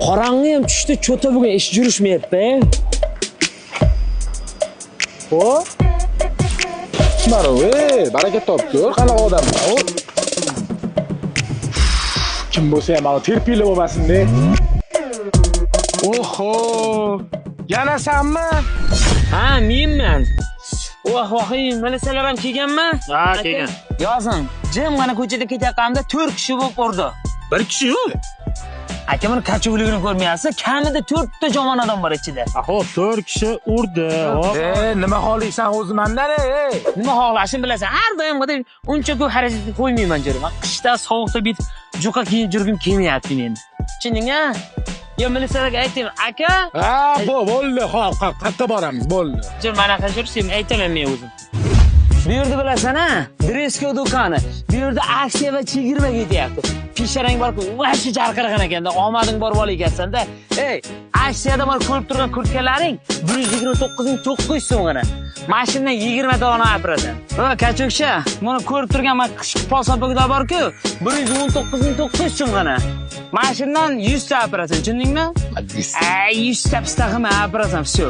Qorong'i ham tushdi, cho'ta bugun ish yurishmayapti. Xo'p. Mana, ey, baraka topkur, qanaqa odam u? Kim bo'lsa ham mana terpili bo'lmasin-de. Oho! Yana sanmi? Ha, menman. Voh, voh, milisalar ham kelganmi? Ha, kelgan. Yozin, jim mana ko'chada ketayotganimda 4 kishi bo'lib urdi. Bir kishi yo'q. Aka, buni kachuvligini ko'rmayapsiz? Kamida 4 ta jomon odam bor ichida. Xo'p, 4 kishi urdi. Hop. Nima xohlaysan o'zi mandan, ey? Nima xohlashini bilasan. Har doimgidek uncha ko'p xarajat qo'ymayman jo'ra. Qishda sovuqda bitib juqa kiyib yurgim kelmayapti meni. Tushunding-a? Yo, milisalarga aytdim, aka. Ha, bo'ldi, xo'p, qayerda boramiz, bo'ldi. Jur, mana jur, sen aytaman men o'zim. Bu yerda bilasan-a, Dresko do'koni. Bu yerda aksiya va chegirma ketyapti. Pisharang bor-ku, vashi jarqiragan ekanda, omading bor bola ekansan-da. Ey, aksiyada mana ko'rib turgan kurtkalaring 129 900 so'mgina. Mashinadan 20 ta olib berasan. Va kachukcha, buni ko'rib turgan mana qishki polsopoklar bor-ku, 119 900 so'mgina. Mashinadan 100 ta olib berasan, tushundingmi? 100. Ay, 100 ta pista qilma, olib berasan, vsyo.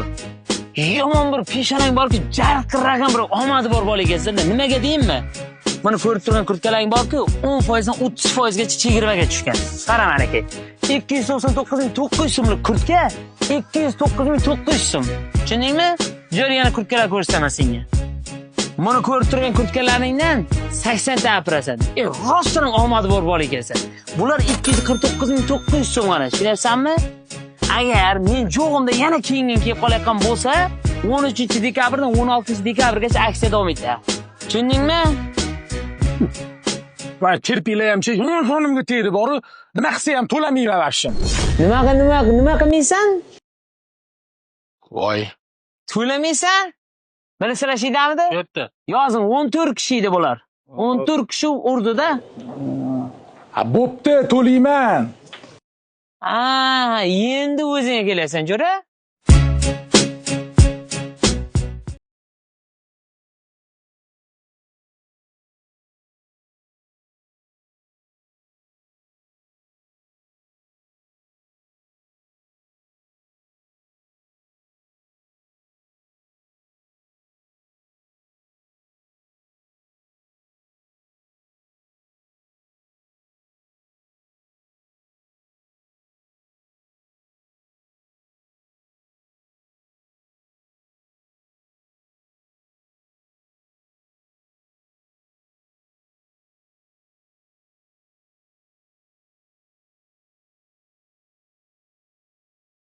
Yomon bir peshonang borku, jarqiragan bir omadi bor bola ekansan-da. Nimaga deyinmi? Mana ko'rib turgan kurtkalaring borku, 10% dan 30% gacha chegirmaga tushgan. Qara manaki. 299 900 so'mlik kurtka 209 900 so'm. Tushundingmi? Jo'r, yana kurtkalar ko'rsataman senga. Buni ko'rib turgan kurtkalaringdan 80 ta olib. Rostdan omadi bor bola ekansan. Bular 249 900 so'm g'ana. Tushunyapsanmi? Agar men jo'g'imda yana keyingi kelib qolayotgan bo'lsa, 13 dekabrdan 16 dekabrgacha aksiya davom etadi. Tushundingmi? Va kirpiklar ham jonimga tegdi boru, nima qilsa ham to'lamayman vashim. Nima nima nima qilmaysan? Voy. To'lamaysan? Milisalar ishidamidi? Yo'qda. Yozing, 14 kishi edi bular. 14 kishi urdi-da. Ha, bo'pti, to'layman. Ha, endi o'zingga kelasan, jo'ra.